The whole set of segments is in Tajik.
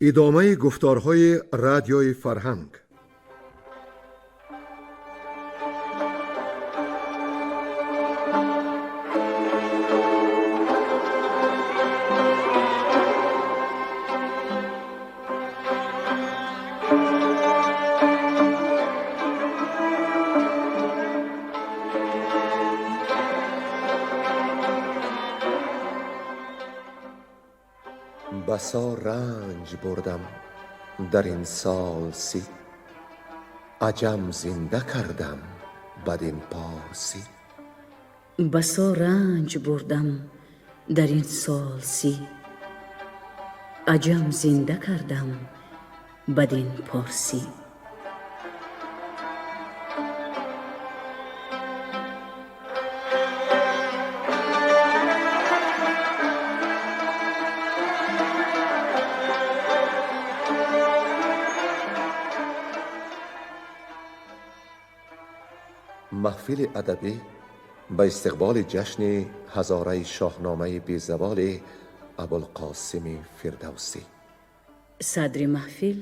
Идомаи гуфторҳои Радиои Фарҳанг. بسا رنج بردم در این سال 30، عجم زنده کردم بدین پارسی. بسا رنج بردم در این سال 30، عجم زنده کردم بدین پارسی. Маҳфили адабӣ ба истиқболи ҷашни ҳазораи шоҳномаи безаволи Абулқосими Фирдавсӣ. Садри маҳфил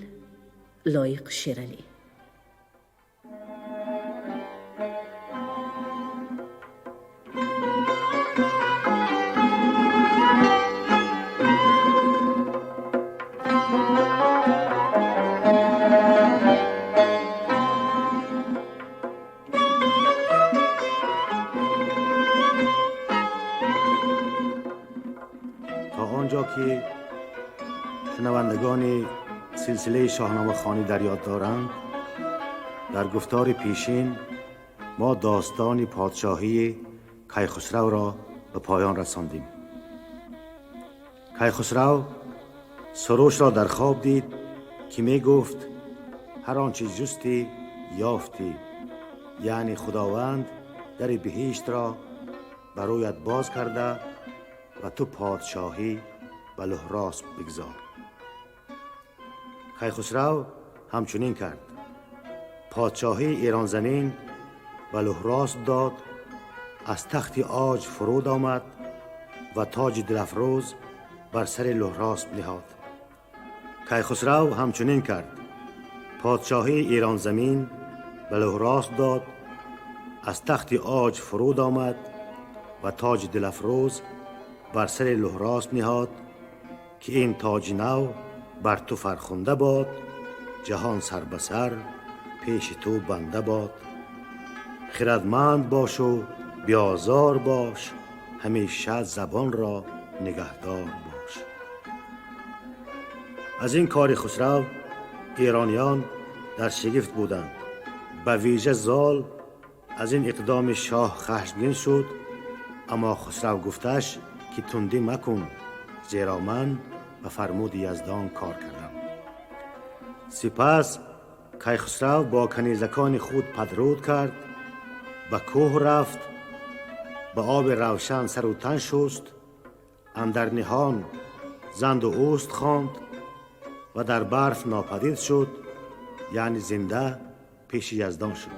Лоиқ Шералӣ. که شنوندگان سلسله شاهنامه خوانی در یاد دارند، در گفتار پیشین ما داستان پادشاهی کیخسرو را به پایان رساندیم. کیخسرو سروش را در خواب دید که می گفت هر آنچه جستی یافتی، یعنی خداوند در بهشت را برایت باز کرده و تو پادشاهی به لهراسب بگذار. کیخسرو همچنین کرد. پادشاهی ایران زمین به لهراسب داد، از تخت عاج فرود آمد و تاج دلافروز بر سر لهراسب نهاد. کیخسرو همچنین کرد. پادشاهی ایران زمین به لهراسب داد، از تخت عاج فرود آمد و تاج دلافروز بر سر لهراسب نهاد که این تاج نو بر تو فرخنده باد، جهان سر به سر پیش تو بنده باد. خردمند باش و بیازار باش، همیشه زبان را نگهدار باش. از این کار خسرو ایرانیان در شگفت بودند. به ویژه زال از این اقدام شاه خشمگین شد، اما خسرو گفتش که تندی مکن، زیرا من به فرمود یزدان کار کردم. سپس کیخسرو با کنیزکان خود پدرود کرد، به کوه رفت، به آب روشن سر و تن شست، اندر نهان زند و اوست خواند و در برف ناپدید شد، یعنی زنده پیش یزدان شد.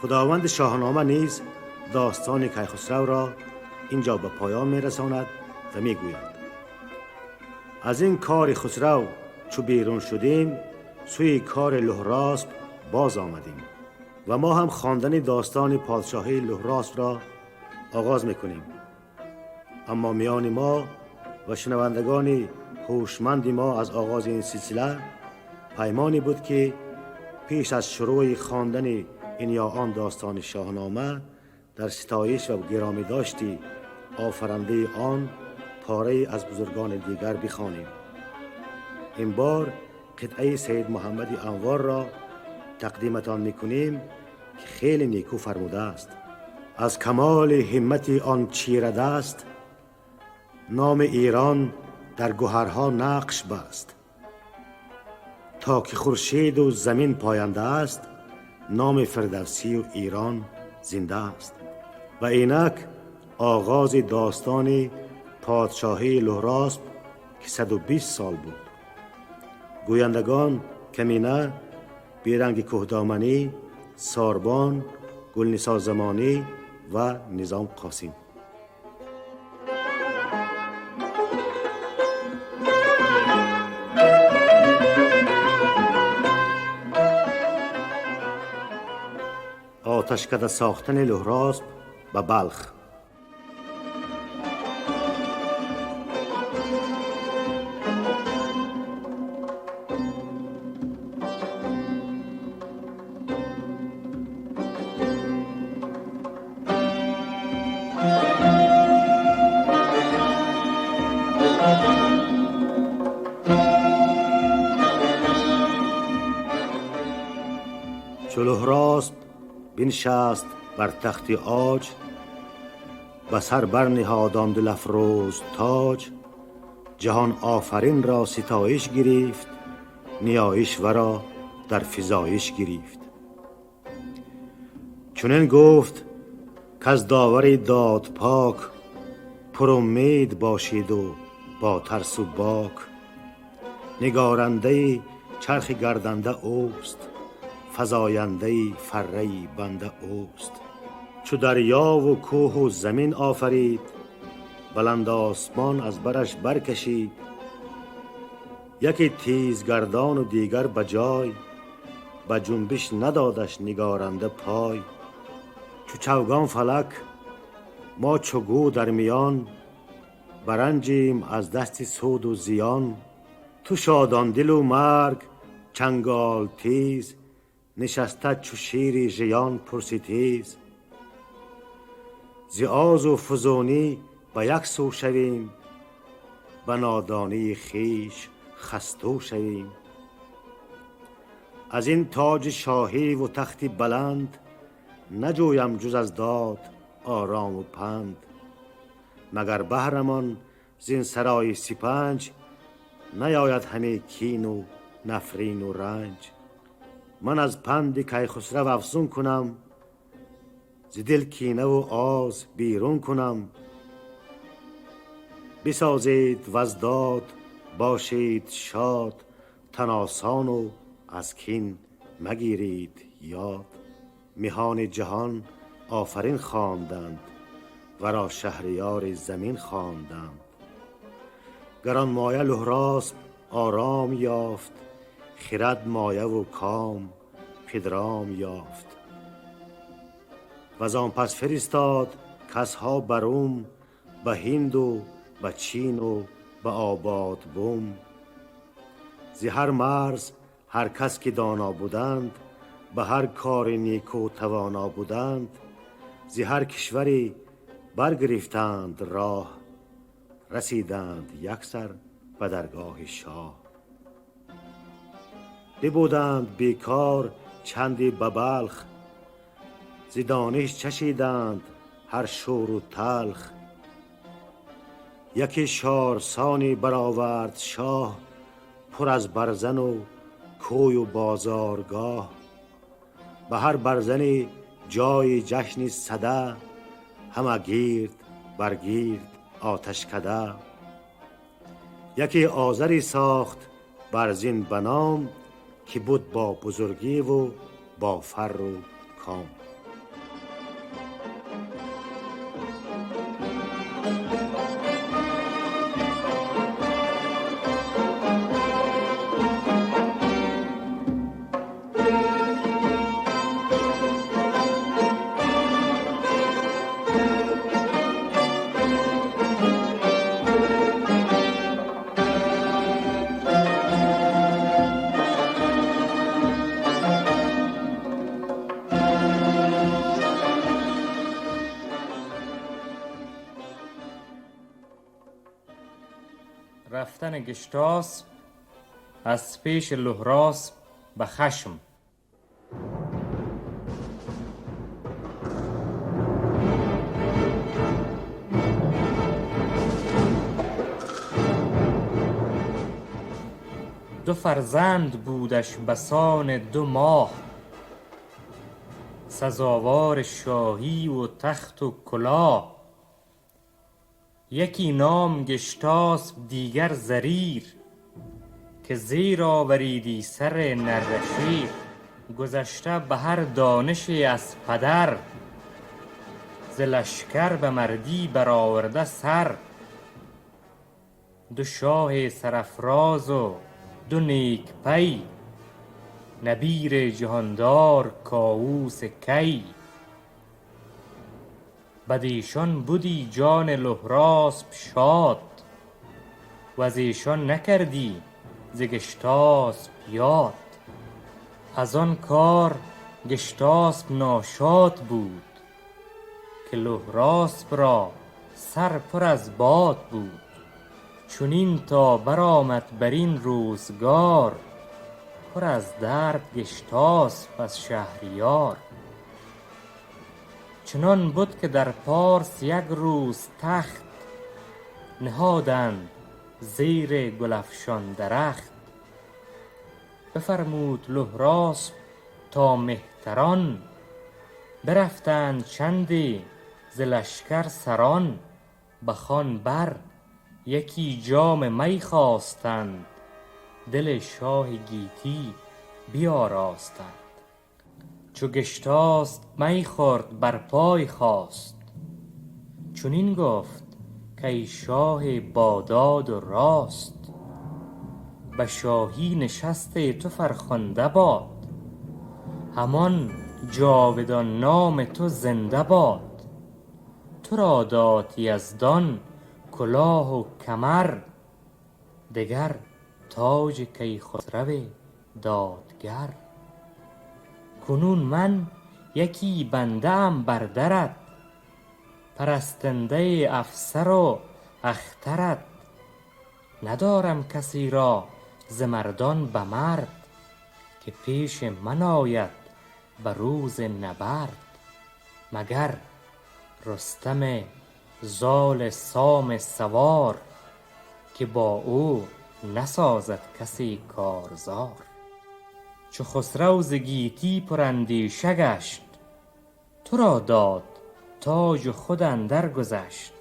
خداوند شاهنامه نیز داستان کیخسرو را اینجا به پایان می‌رساند و می‌گوید از این کار خسرو چو بیرون شدیم، سوی کار لهراسب باز آمدیم و ما هم خواندن داستان پادشاهی لهراسب را آغاز می‌کنیم. اما میان ما و شنوندگان هوشمند ما از آغاز این سلسله پیمانی بود که پیش از شروع خواندن این یا آن داستان شاهنامه در ستایش و گرامی داشتی آفرنده آن پاره از بزرگان دیگر بخوانیم. این بار قطعه سید محمد انوار را تقدیمتان میکنیم که خیلی نیکو فرموده است. از کمال همت آن چیره دست، نام ایران در گوهرها نقش بست. تا که خورشید و زمین پاینده است، نام فردوسی و ایران زنده است. و اینک آغاز داستان پادشاهی لهراسب که 120 سال بود. گویندگان کمینه، بیرنگ کوهدامنی، ساربان، گلنسا زمانی و نظام قاسم. Оташкада сохтани Луҳросп ба Балх. Чу Луҳросп биншаст бар тахти оҷ, ба сар барниҳод он дилафрӯз тоҷ, ҷаҳон офарин ро ситоиш гирифт, ниёиш варо дар физоиш гирифт. Чунин гуфт каз довари додпок, пурумед бошиду бо тарсу бок. Нигорандаи чархи гарданда ӯст, фазояндаи фарраи банда ӯст. Чу дарёву кӯҳу замин офарид, баланд осмон аз бараш баркашид. Яке тизгардону дигар ба ҷой, ба ҷунбиш надодаш нигоранда пой. Чу чавгон фалак, мо чу гӯ дар миён, баранҷим аз дасти суду зиён. Ту шодондилу марг чангол тиз, нишаста чу шири жиён пурситиз. Зи озу фузунӣ ба як сӯ шавем, ба нодонии хеш хасту шавем. Аз ин тоҷи шоҳиву тахти баланд, наҷӯям ҷуз аз дод орому панд. Магар баҳрамон зин сарои сипанҷ, наёяд ҳаме кину нафрину ранҷ. Ман аз панди Кайхусрав афзун кунам, зи дил кинаву оз берун кунам. Бисозед ваз дод бошед шод, таносону аз кин магиред ёд. Меҳони ҷаҳон офарин хонданд, варо шаҳриёри замин хонданд. Гаронмоя Луҳросп ором ёфт, хирад мояву ком пидром ёфт. Ваз он пас фиристод касҳо ба Рум, ба Ҳинду ба Чину ба обод бум. Зи ҳар марз ҳар кас ки доно буданд, ба ҳар кори неку тавоно буданд, зи ҳар кишваре баргирифтанд роҳ, расиданд яксар ба даргоҳи шоҳ. Бибуданд бекор чанде ба Балх, зи дониш чашиданд ҳар шӯру талх. Яке шорсоне баровард шоҳ, пур аз барзану кӯю бозоргоҳ. Ба ҳар барзане ҷои ҷашни сада, ҳама гирд бар гирд оташкада. Яке озаре сохт барзин ба ном, ки буд бо бузургиву бо фарру ком. رفتن گشتاسب از پیش لهراسب به خشم. دو فرزند بودش بسان دو ماه، سزاوار شاهی و تخت و کلاه. یکی نام گشتاسب دیگر زریر، که زیر آوریدی سر نره شیر. گذشته به هر دانشی از پدر، ز لشکر به مردی برآورده سر. دو شاه سرافراز و دو نیک پی، نبیر جهاندار کاووس کی. بدیشان بدی جان لهراسپ شاد، وز ایشان نکردی ز گشتاسپ یاد. از آن کار گشتاسپ ناشاد بود، که لهراسپ را سر پر از باد بود. چنین تا برآمد بر این روزگار، پر از درد گشتاسپ از شهریار. چنان بد که در پارس یک روز تخت، نهادند زیر گل افشان درخت. بفرمود لهراسپ تا مهتران، برفتند چندی ز لشکر سران. به خوان بر یکی جام می خواستند، دل شاه گیتی بیاراستند. چو گشتاسپ می خورد بر پای خاست، چنین گفت کای شاه با داد و راست. به شاهی نشست تو فرخنده باد، همان جاودان نام تو زنده باد. تو را داد یزدان کلاه و کمر، دگر تاج کیخسرو دادگر. کنون من یکی بنده ام بر درت، پرستنده افسر و اخترت. ندارم کسی را ز مردان به مرد، که پیش من آید به روز نبرد. مگر رستم زال سام سوار، که با او نسازد کسی کارزار. چو خسرو ز گیتی پر اندیشه گشت، تو را داد تاج و خود اندر گذشت.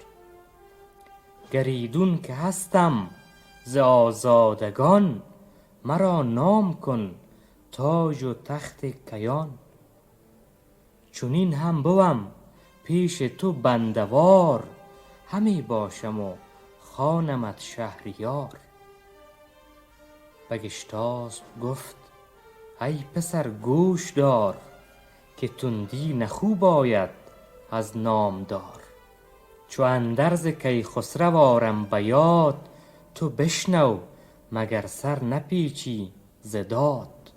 گر ایدون که هستم ز آزادگان، مرا نام کن تاج و تخت کیان. چنین هم بوم پیش تو بنده وار، همی باشم و خوانمت شهریار. به گشتاسپ گفت ای پسر گوش دار، که تندی نخو باید از نامدار. چو اندرز کیخسرو آرم به یاد، تو بشنو مگر سر نپیچی ز داد.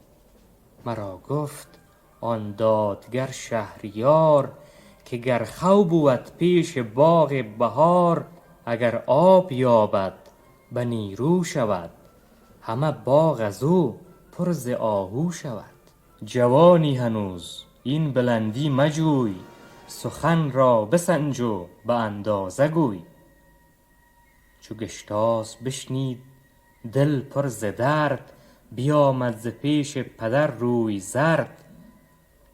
مرا گفت آن دادگر شهریار، که گر خو بود پیش باغ بهار، اگر آب یابد به نیرو شود، همه باغ از او پر ز آهو شود. جوانی هنوز این بلندی مجوی، سخن را بسنج و به اندازه گوی. چو گشتاسپ بشنید دل پر ز درد، بیامد ز پیش پدر روی زرد.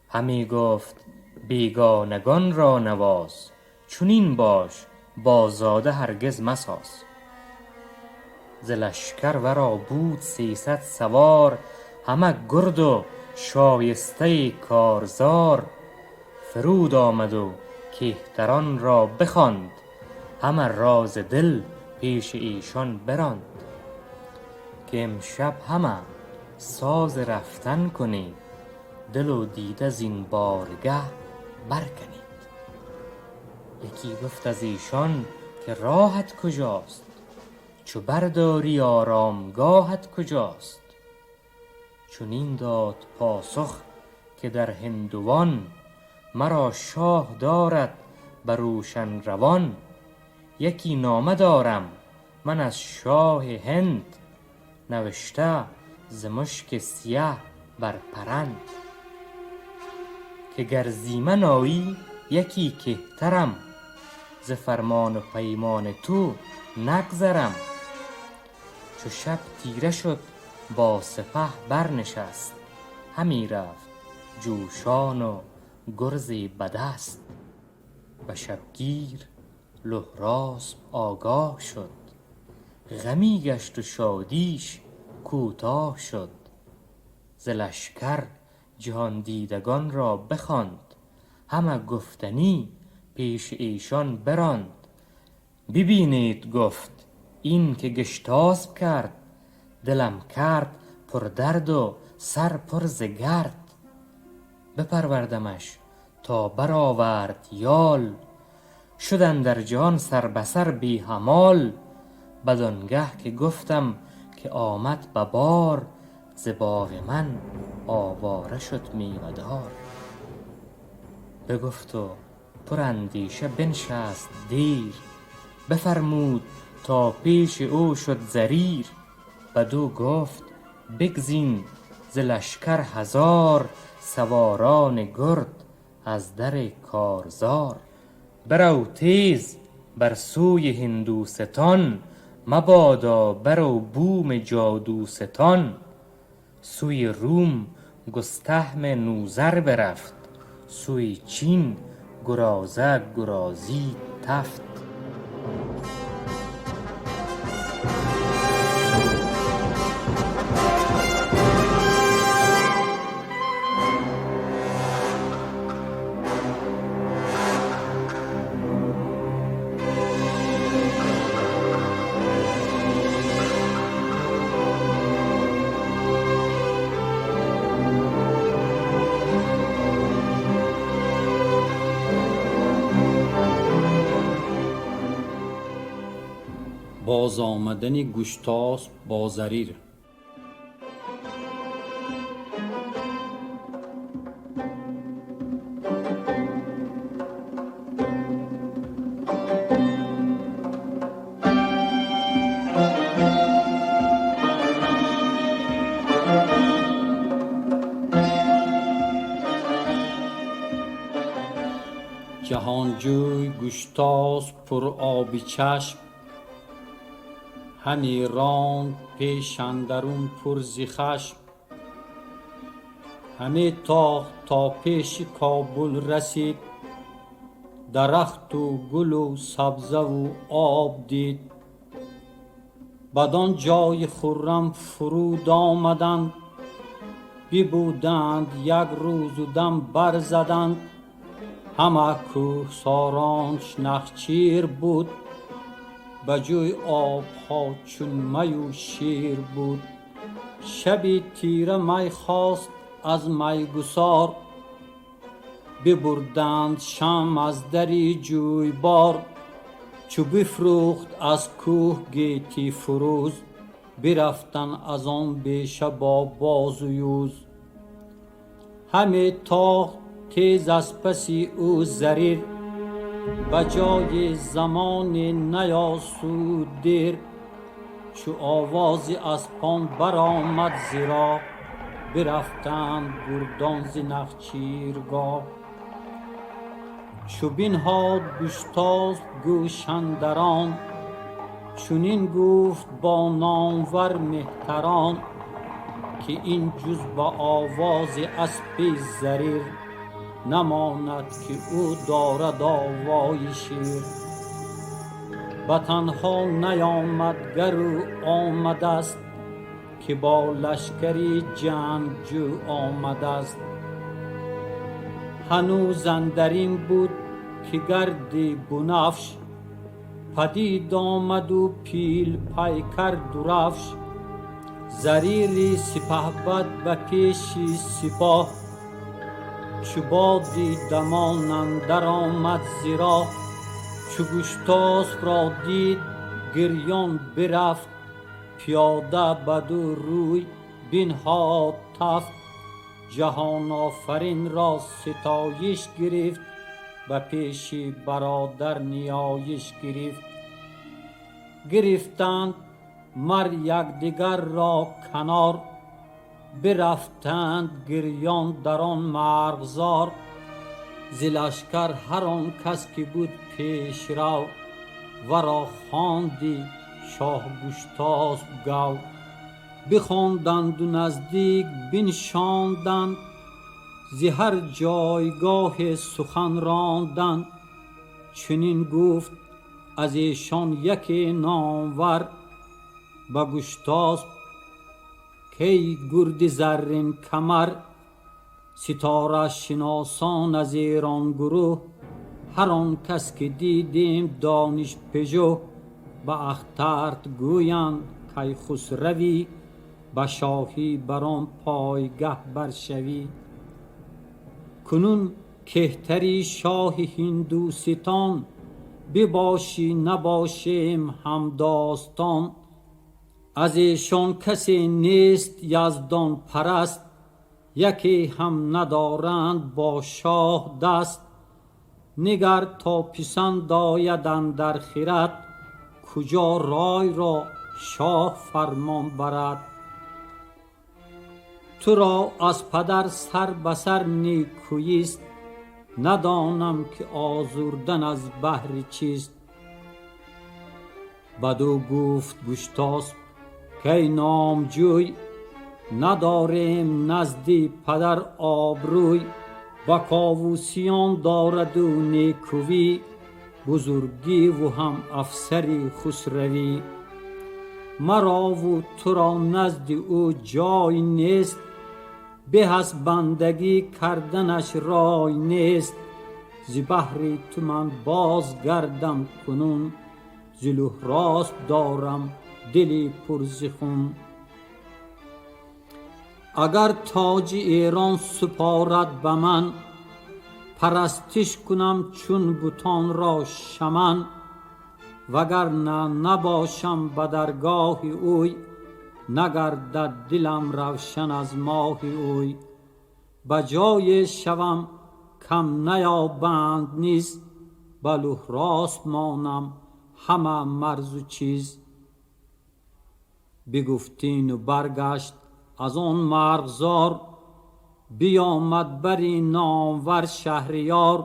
همی گفت بیگانگان را نواز، چنین باش با زاده هرگز مساز. ز لشکر ورا بود 300 سوار، همه گرد و شایسته کارزار. فرود آمد و کهتران را بخواند، همه راز دل پیش ایشان براند. که امشب همه ساز رفتن کنید، دل و دیده زین بارگه برکنید. یکی گفت از ایشان که راهت کجاست، چو برداری آرامگاهت کجاست؟ چنین داد پاسخ که در هندوان، مرا شاه دارد بر روشن روان. یکی نامه دارم من از شاه هند، نوشته ز مشک سیه بر پرند. که گر زی من آیی یکی کهترم، ز فرمان و پیمان تو نگذرم. چو شب تیره شد با سپه برنشست، همی رفت جوشان و گرزی به دست. به شبگیر لهراسپ آگاه شد، غمی گشت و شادیش کوتاه شد. ز لشکر جهاندیدگان را بخواند، همه گفتنی پیش ایشان براند. ببینید گفت این که گشتاسپ کرد، دلم کرد پر درد و سر پر ز گرد. بپروردمش تا برآورد یال، شد اندر جهان سر به سر بی همال. بدانگه که گفتم که آمد به بار، ز باغ من آواره شد میوه دار. بگفت و پر اندیشه بنشست دیر، بفرمود تا پیش او شد زریر. بدو گفت بگزین ز لشکر 1000 سواران گرد از در کارزار. برو تیز بر سوی هندوستان، مبادا بر و بوم جادوستان. سوی روم گستهم نوذر برفت، سوی چین گرازه گرازید تفت. باز آمدن گشتاسب با زریر. جهانجوی گشتاسب پر آب چشم، همی راند پیش اندرون پر ز خشم. همی تاخت تا پیش کابل رسید، درخت و گل و سبزه و آب دید. بدان جای خرم فرود آمدند، ببودند یک روز و دم برزدند. همه کوهسارانش نخچیر بود، به جوی آبها چون می و شیر بود. شبی تیره می خواست از میگسار، ببردند شمع از در جویبار. چو بفروخت از کوه گیتی فروز، برفتن از آن بیشه با باز و یوز. همی تاخت تیز از پس او زریر، به جای زمان نیاسود دیر. چو آواز اسپان برآمد ز راه، برفتند گردان ز نخچیرگاه. چو بنهاد گشتاسب گوش اندران، چنین گفت با نامور مهتران، که این جز به آواز اسپ زریر، نماند که او دارد آوای شیر. به تنها نیامد گر او آمده است، که با لشکری جنگجو آمده است. هنوز اندرین بود که گرد بنفش، پدید آمد و پیل پیکر درفش. زریری سپهبد به پیش سپاه، چو بادی دمان اندر آمد ز راه. چو گشتاسب را دید گریان برفت، پیاده بدو روی بنهاد تفت. جهان آفرین را ستایش گرفت، به پیش برادر نیایش گرفت. گرفتند مر یکدیگر را کنار، برفتند گریان در آن مرغزار. ز لشکر هر آن کس که بود پیشرو، ورا خواندی شاه گشتاسب گو. بخواندند و نزدیک بنشاندند، ز هر جایگاه سخن راندند. چنین گفت از ایشان یکی نامور، به گشتاسب کای گرد زرین کمر. ستاره شناسان از ایران گروه، هر آن کس که دیدیم دانش پژوه. به اخترت گویند کیخسروی، به شاهی بر آن پایگه برشوی. کنون کهتری شاه هندوستان، Бибошӣ набошем ҳамдостон, аз эшон касе нест яздонпараст, яке ҳам надоранд бо шоҳ даст. Нигар то писанд ояд андар хирад, куҷо рой ро шоҳ фармон барад. Туро аз падар сар ба сар некӯист, надонам ки озурдан аз баҳри чист. Бадӯ гуфт Гуштосп кай номҷӯй, надорем назди падар обрӯй. Ба Ковусиён дораду некӯвӣ, бузургиву ҳам афсари хусравӣ. Марову туро назди ӯ ҷой нест, беҳ аз бандагӣ карданаш рой нест. Зи баҳри ту ман боз гардам кунун, зи Лӯҳросп дорам дили пур зи хун. Агар тоҷи Эрон супорад ба ман, парастиш кунам чун бутонро шаман. Вагарна набошам ба даргоҳи ӯй, нагардад дилам равшан аз моҳи ӯй. Ба ҷое шавам кам наёбанд низ, ба Лӯҳросп монам ҳама марзу чиз. Бигуфтину баргашт аз он марғзор, биёмад бари номвар шаҳриёр.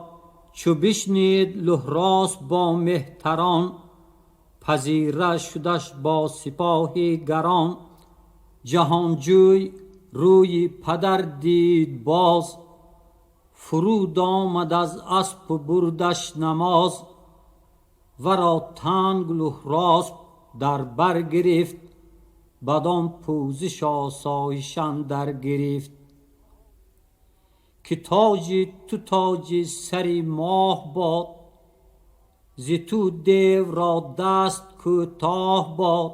Чу бишнид Лӯҳросп бо меҳтарон, пазира шудаш бо сипоҳи гарон. Ҷаҳонҷӯй рӯи падар дид боз, фуруд омад аз аспу бурдаш намоз. Варо танг Лӯҳросп дар бар гирифт, бадон пӯзиш осоиш андар гирифт. Ки тоҷи ту тоҷи сари моҳ бод, зи ту дев ро даст кӯтоҳ бод.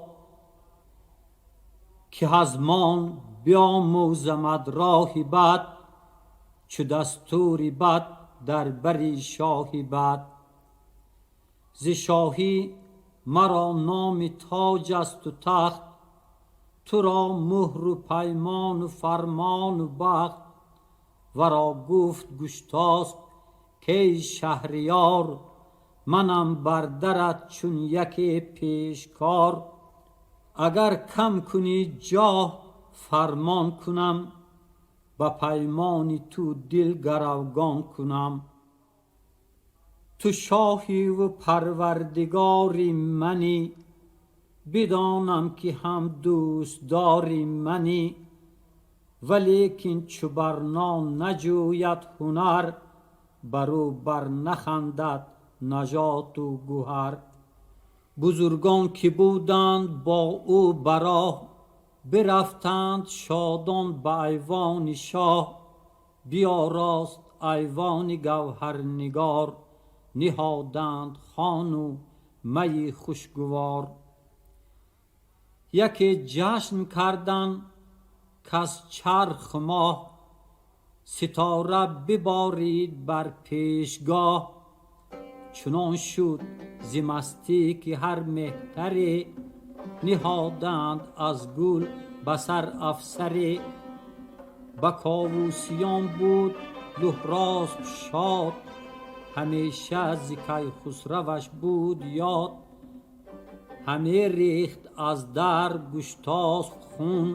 Ки ҳазмон биомӯзамад роҳи бад, чу дастури бад дар бари шоҳи бад. Зи шоҳӣ маро номи тоҷ асту тахт, туро муҳру паймону фармону бахт. Варо гуфт Гуштосп кай шаҳриёр, манам бар дарат чун яке пешкор. Агар кам кунӣ ҷоҳ фармон кунам, ба паймони ту дил гаравгон кунам. Ту шоҳиву парвардигори манӣ, бидонам ки ҳам дӯстдори манӣ. Валекин чу барно наҷӯяд ҳунар, бар ӯ бар нахандад нажоту гӯҳар. Бузургон ки буданд бо ӯ ба роҳ, бирафтанд шодон ба айвони шоҳ. Биёрост айвони гавҳарнигор, ниҳоданд хону майи хушгувор. Яке ҷашн кардан кас чарх моҳ, ситора биборид бар пешгоҳ. Чунон шуд зи мастӣ ки ҳар меҳтаре, ниҳоданд аз гул ба сар афсаре. Ба Ковусиён буд Лӯҳросп шод, ҳамеша зи Кайхусраваш буд ёд. Ҳаме рехт аз дар Гуштосп хун,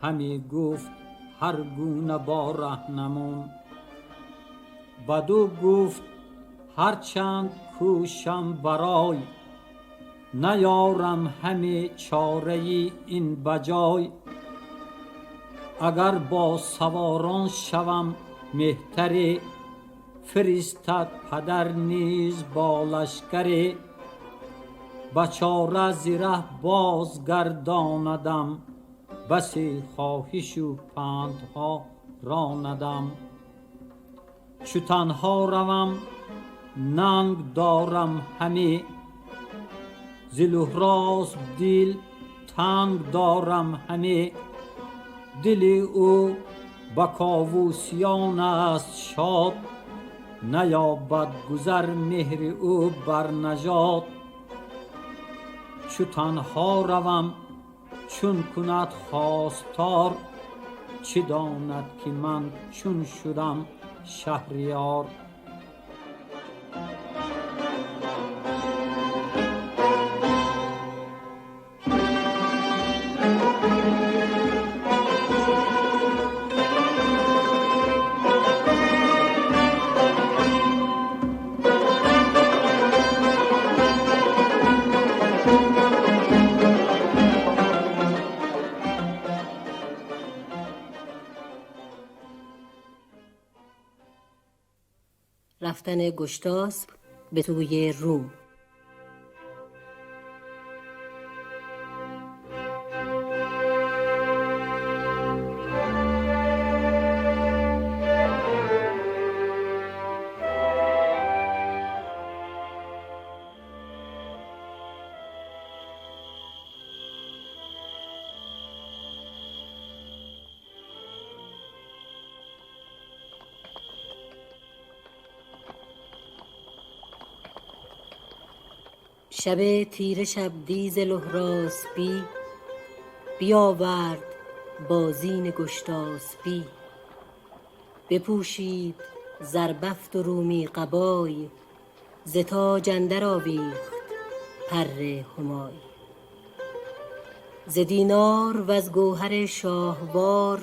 ҳаме гуфт ҳар гуна бо раҳнамун. Бадӯ гуфт ҳарчанд кӯшам барой, наёрам ҳаме чораи ин ба ҷой. Агар бо саворон шавам меҳтаре, фиристад падар низ бо лашкаре. Ба чора зи раҳ бозгардонадам, басе хоҳишу пандҳо ронадам. Чу танҳо равам нанг дорам ҳаме, зи Лӯҳросп дил танг дорам ҳаме. Дили ӯ ба Ковусиён аст шод, Наёбад гузар меҳри ӯ бар нажод. Чу танҳо равам чун кунад хостор, чӣ донад ки ман чун шудам шаҳриёр. رفتن گشتاسب به سوی روم. شب تیره شبدیز لهراسبی، بیاورد بازین گشتاسبی. بپوشید زربفت و رومی قبای، ز تاج اندر آویخت پر همای. ز دینار وز گوهر شاهوار،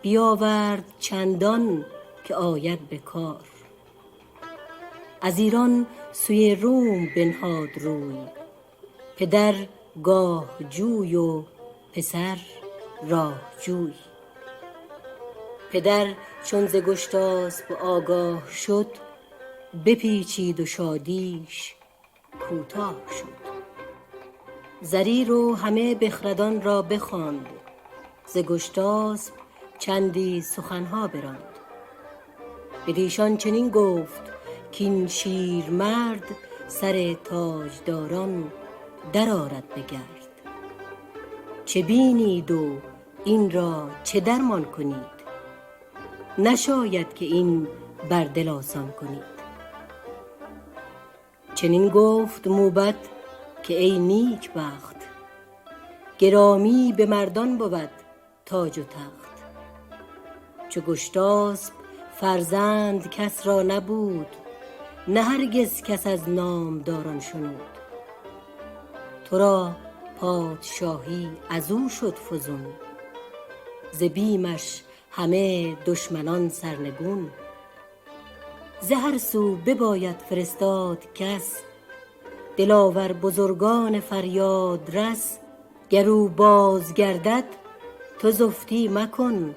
بیاورد چندان که آید به کار. از ایران سوی روم بنهاد روی، پدر گاه جوی و پسر راه جوی. پدر چون ز گشتاسب آگاه شد، بپیچید و شادیش کوتاه شد. زریر و همه بخردان را بخواند، ز گشتاسب چندی سخنها براند. بدیشان چنین گفت کاین شیرمرد، سر تاجداران درآرد به گرد. چه بینید و این را چه درمان کنید؟ نشاید که این بر دل آسان کنید. چنین گفت موبد که ای نیک بخت، گرامی به مردان بود تاج و تخت. چو گشتاسب فرزند کس را نبود، نه هرگز کس از نامداران شنود. تو را پادشاهی از او شد فزون، ز بیمش همه دشمنان سرنگون. ز هر سو بباید فرستاد کس، دلاور بزرگان فریاد رس. گر او باز گردد تو زفتی مکن،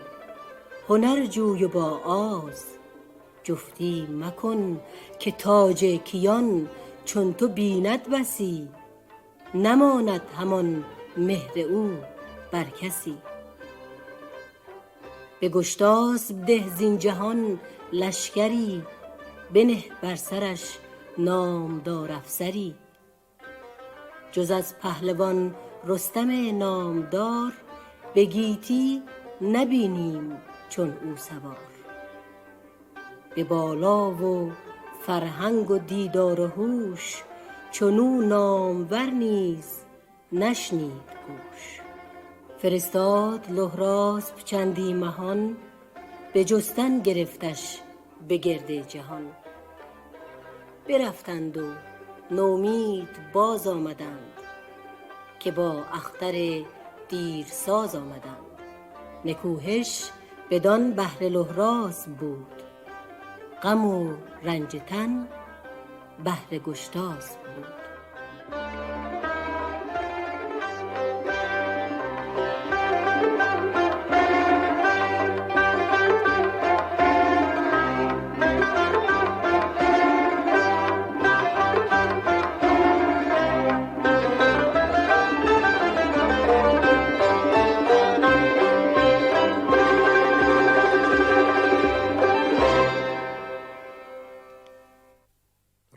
هنر جوی و با آز جفتی مکن. که تاج کیان چون تو بیند بسی، نماند همان مهر او بر کسی. به گشتاسب ده زین جهان لشکری، بنه بر سرش نامدار افسری. جز از پهلوان رستم نامدار، به گیتی نبینیم چون او سوار. به بالا و فرهنگ و دیدار و هوش، چنو نامور نیز نشنید گوش. فرستاد لهراسب چندی مهان، به جستن گرفتش به گرد جهان. برفتند و نومید باز آمدند، که با اختر دیرساز آمدند. نکوهش بدان بهر لهراسب بود، غم و رنج تن بهر گشتاسب بود.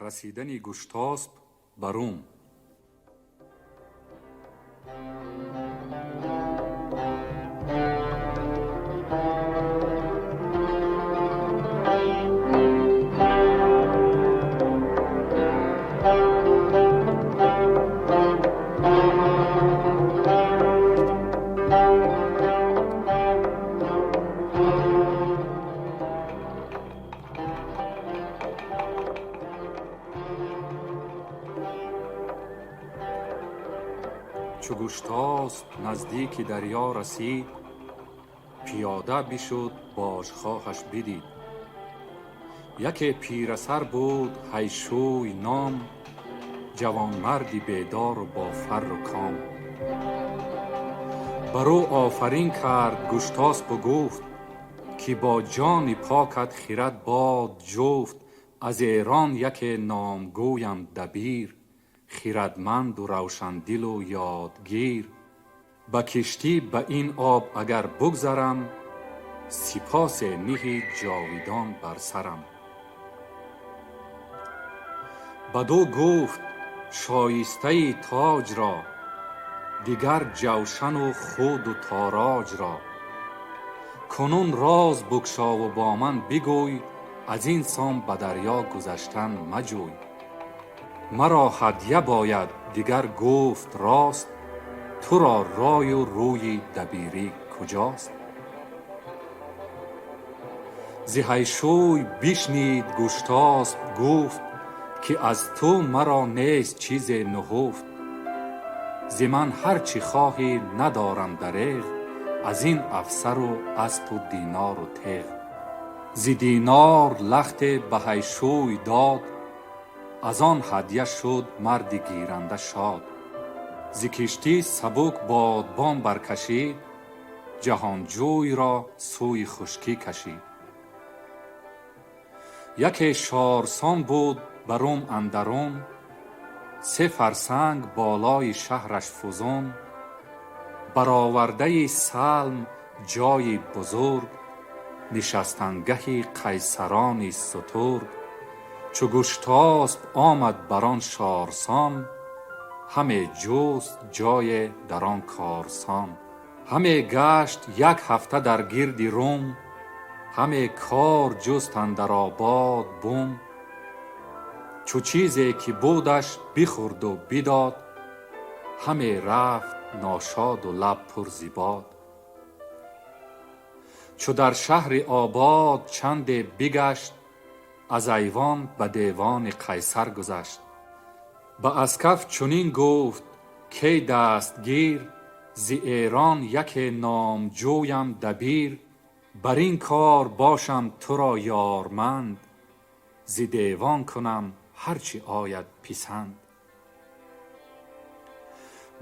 Расидани Гуштосп ба Рум. Наздики дарё расид, пиёда бишуд, божхоҳаш бидид. Яке пирасар буд Ҳайшӯй ном, ҷавонмарди бедору бо фарру ком. Бар ӯ офарин кард Гуштаспу гуфт, ки бо ҷони покат хирад бод ҷуфт. Аз Эрон яке номгӯям дабир, хирадманду равшандилу ёдгир. Ба киштӣ ба ин об агар бугзарам, сипосе ниҳи ҷовидон бар сарам. Бадӯ гуфт: шоистаи тоҷ ро, дигар ҷавшану худу тороҷ ро. Кунун роз букшову бо ман бигӯй, аз ин сон ба дарё гузаштан маҷӯй. Маро ҳадя бояд. Дигар гуфт: рост, туро рою рӯи дабирӣ куҷост? Зи Ҳайшӯй бишнид Гуштосп, гуфт, ки аз ту маро нест чизе нуҳуфт. Зи ман ҳар чӣ хоҳӣ, надорам дареғ аз ин афсару аспу динору теғ. Зи динор лахте ба Ҳайшӯй дод, аз он ҳадя шуд марди гиранда шод. Зи киштӣ сабук бодбон баркашид, ҷаҳонҷӯйро сӯи хушкӣ кашид. Яке шорсон буд ба Рум андарун, 3 фарсанг болои шаҳраш фузун, баровардаи салм ҷойи бузург, нишастангаҳи қайсарони сутург. Чу Гуштосп омад бар он шорсон, ҳаме ҷуст ҷое дар он корсон. Ҳаме гашт як ҳафта дар гирди Рум, ҳаме кор ҷуст андар обод бум. Чу чизе ки будаш бихӯрду бидод, ҳаме рафт ношоду лаб пур зи бод. Чу дар шаҳри обод чанде бигашт, аз айвон ба девони қайсар гузашт. Ба Аскаф чунин гуфт: кей дастгир, зи Эрон яке номҷӯям дабир, бар ин кор бошам туро ёрманд, зи девон кунам ҳар чӣ ояд писанд.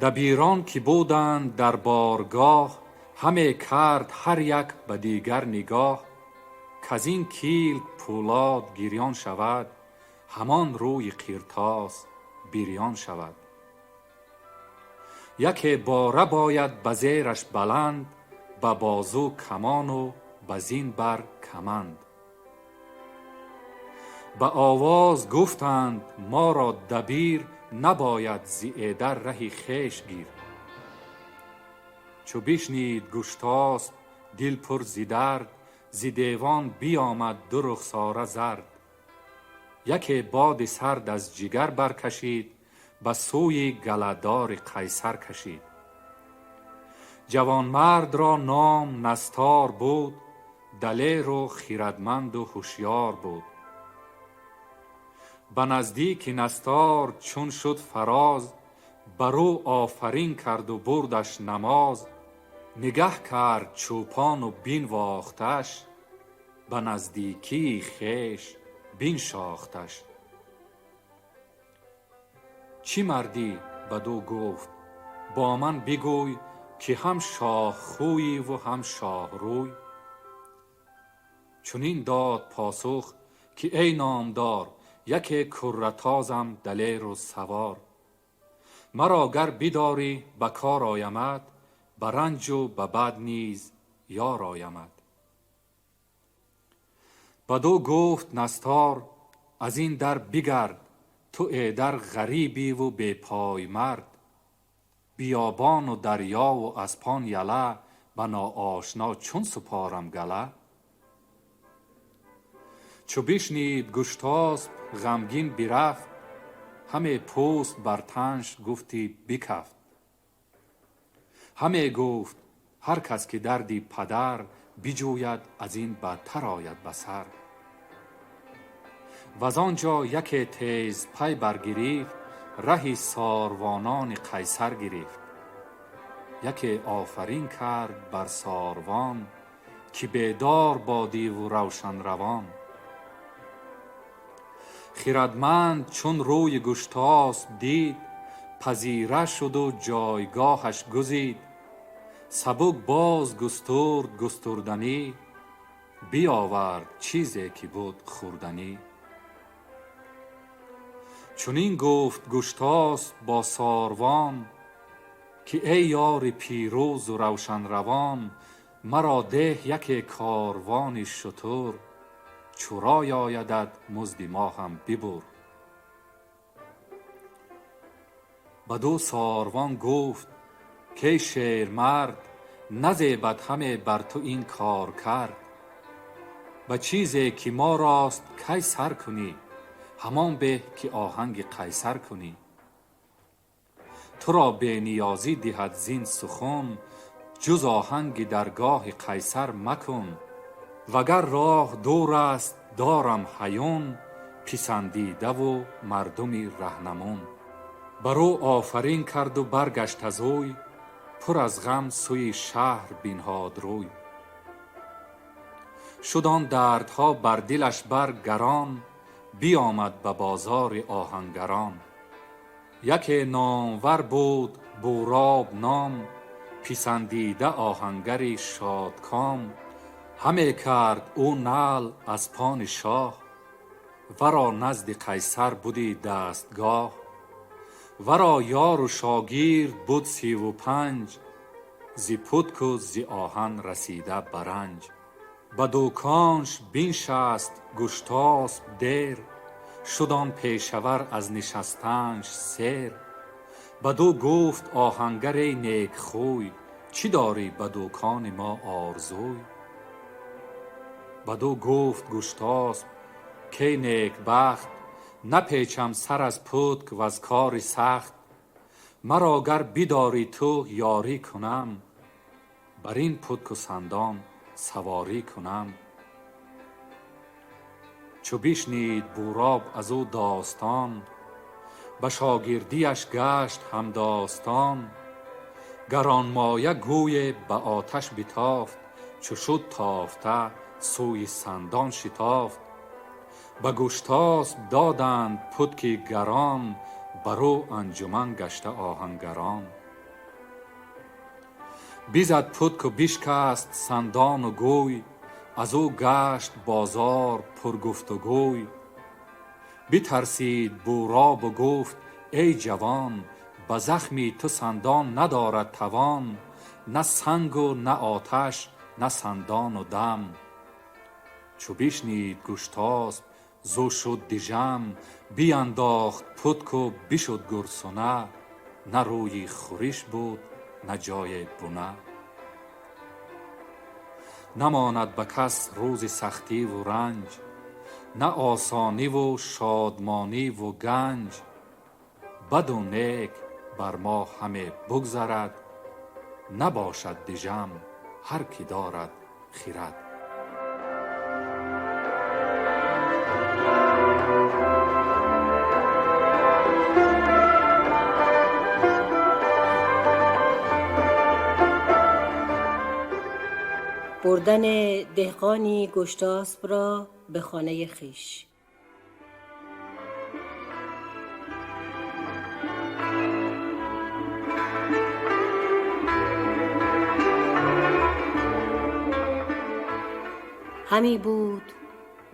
Дабирон ки буданд дар боргоҳ, ҳаме кард ҳар як ба дигар нигоҳ, каз ин килк пӯлод гирён шавад, ҳамон рӯи қиртос бирён шавад. Яке бора бояд ба зераш баланд, ба бозу камону ба зин бар каманд. Ба овоз гуфтанд: моро дабир набояд, зи эдар раҳи хеш гир. Чу бишнид Гуштосп, дил пур зи дард, зи девон биёмад ду рухсора зард. Яке боди сард аз ҷигар баркашид, ба сӯи галадори қайсар кашид. Ҷавонмардро ном Настор буд, далеру хирадманду ҳушёр буд. Ба наздики Настор чун шуд фароз, бар ӯ офарин карду бурдаш намоз. Нигаҳ кард чӯпону бинвохташ, ба наздикии хеш биншохташ. Чӣ мардӣ? Бадӯ гуфт: бо ман бигӯй, ки ҳам шоҳхӯйиву ҳам шоҳрӯй. Чунин дод посух, ки эй номдор, яке курратозам далеру савор. Маро гар бидорӣ, ба кор оямад, ба ранҷу ба бад низ ёр оямад. Бадӯ гуфт Настор: аз ин дар бигард, ту эдар ғарибиву бепоймард. Биёбону дарёву аспон яла, ба ноошно чун супорам гала? Чу бишнид Гуштосп, ғамгин бирафт, ҳаме пӯст бар танш гуфтӣ бикафт. Ҳаме гуфт: ҳар кас ки дарди падар биҷӯяд, аз ин бадтар ояд ба сар. Ваз он ҷо яке тезпай баргирифт, раҳи сорвонони қайсар гирифт. Яке офарин кард бар сорвон, ки бедор бодӣ ву равшанравон. Хирадманд чун рӯи Гуштосп дид, пазира шуду ҷойгоҳаш гузид. Сабук боз густурд густурданӣ, биёвард чизе ки буд хӯрданӣ. Чунин гуфт Гуштосп бо сорвон, ки эй ёри пирӯзу равшанравон, маро деҳ яке корвони шутур, чу рой оядат музди мо ҳам бибур. Баду сорвон гуфт кай шермард, назебад ҳаме бар ту ин кор кард. Ба чизе ки мо рост кай сар кунӣ, ҳамон беҳ ки оҳанги Қайсар кунӣ. Туро бениёзӣ диҳад зин сухун, ҷуз оҳанги даргоҳи Қайсар макун. Вагар роҳ дур аст дорам ҳаюн, писандидаву мардуми раҳнамун. Бар ӯ офарин карду баргашт аз ӯй, пур аз ғам сӯи шаҳр бинҳод рӯй. Шуд он дардҳо бар дилаш бар гарон, биомад ба бозори оҳангарон. Яке номвар буд Буроб ном, писандида оҳангари шодком. Ҳаме кард ӯ наъл аз пони шоҳ, варо назди Қайсар буди дастгоҳ. Варо ёру шогирд буд 35, зи путку зи оҳан расида ба ранҷ. Ба дуконш биншаст Гуштосп дер, шуд он пешавар аз нишастанш сер. Баду гуфт оҳангар эй некхӯй, чӣ дорӣ ба дукони мо орзуй? Баду гуфт Гуштосп кай некбахт, напечам сар аз путк ваз кори сахт. Маро гар бидорӣ ту ёрӣ кунам, бар ин путку сандон саворӣ кунам. Чу бишнид Буроб аз ӯ достон, ба шогирдиаш гашт ҳамдостон. Гаронмоя гӯе ба оташ битофт, чу шуд тофта сӯи сандон шитофт. Ба Гуштосп доданд путки гарон, бар ӯ анҷуман гашта оҳангарон. Бизад путку бишкаст сандону гӯй, аз ӯ гашт бозор пургуфтугӯй. Битарсид Буробу гуфт эй ҷавон, ба захми ту сандон надорад тавон. На сангу на оташ, на сандону дам. Чу бишнид Гуштосп зӯ шуд дижам, биандохт путку бишуд гурсуна. На рӯи хӯриш буд, на ҷое буна. Намонад ба кас рӯзи сахтиву ранҷ, на осониву шодмониву ганҷ. Баду нек бар мо ҳаме бугзарад, набошад дижам ҳар ки дорад хирад. بردن دهقانی گشتاسب را به خانه خویش. همی بود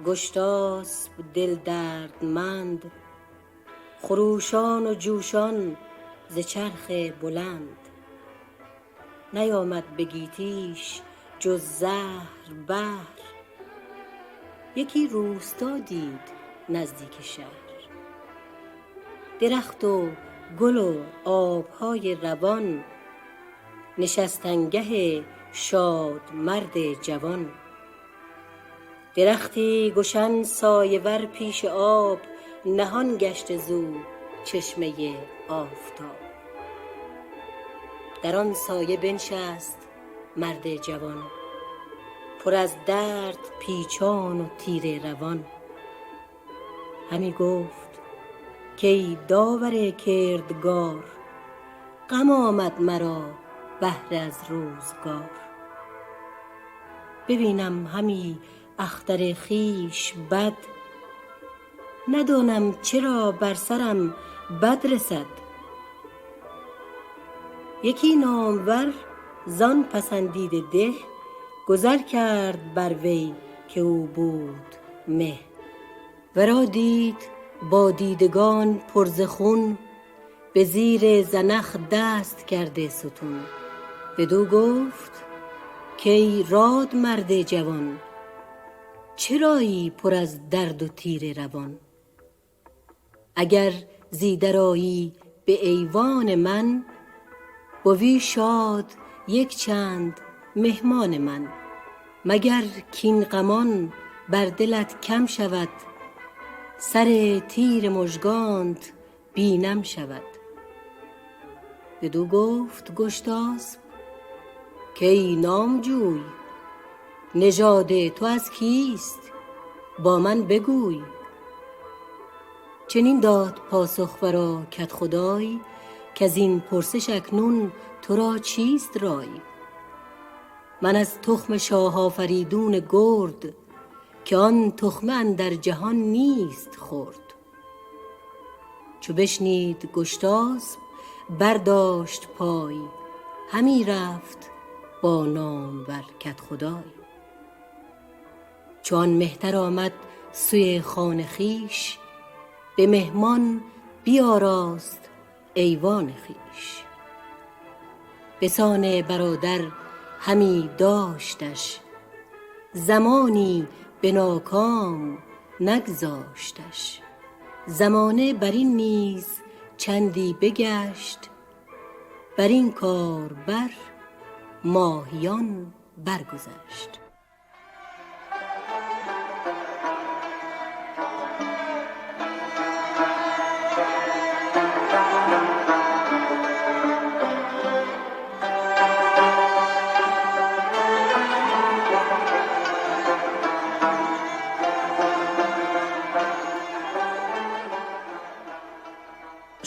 گشتاسب دل دردمند، خروشان و جوشان ز چرخ بلند. نیامد به گیتیش جز زهر بهر، یکی روستا دید نزدیک شهر. درخت و گل و آبهای روان، نشستنگه شاد مرد جوان. درختی گشن سایه ور پیش آب، نهان گشته زو چشمه آفتاب. در آن سایه بنشست مرد جوان، پر از درد پیچان و تیره روان. همی گفت کای داور کردگار، غم آمد مرا بهره از روزگار. ببینم همی اختر خویش بد، ندانم چرا بر سرم بد رسد. یکی نامور زان پسندیده ده، گذر کرد بر وی که او بود مه. ورا دید با دیدگان پر ز خون، به زیر زنخ دست کرده ستون. بدو گفت کای راد مرد جوان، چرایی پر از درد و تیره روان؟ اگر زی در آیی به ایوان من، بوی شاد یک چند مهمان من. مگر کاین غمان بر دلت کم شود، سر تیر مژگانت بی نم شود. بدو گفت گشتاسب کای نامجوی، نژاد تو از کیست با من بگوی. چنین داد پاسخ ورا کدخدای، کز این پرسش اکنون تو را چیست رای؟ من از تخم شاه آفریدون گرد، که آن تخمه اندر جهان نیست خرد. چو بشنید گشتاسب برداشت پای، همی رفت با نامور کدخدای. چو آن مهتر آمد سوی خان خویش، به مهمان بیاراست ایوان خویش. بسان برادر همی داشتش، زمانی به ناکام نگذاشتش. زمانه بر این نیز چندی بگشت، بر این کار بر ماهیان برگذشت.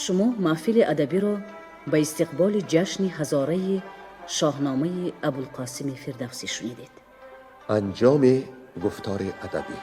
Шумо маҳфили адабиро ба истиқболи ҷашни ҳазораи шоҳномаи Абулқосими Фирдавсӣ шунидед. Анҷоми гуфтори адабӣ.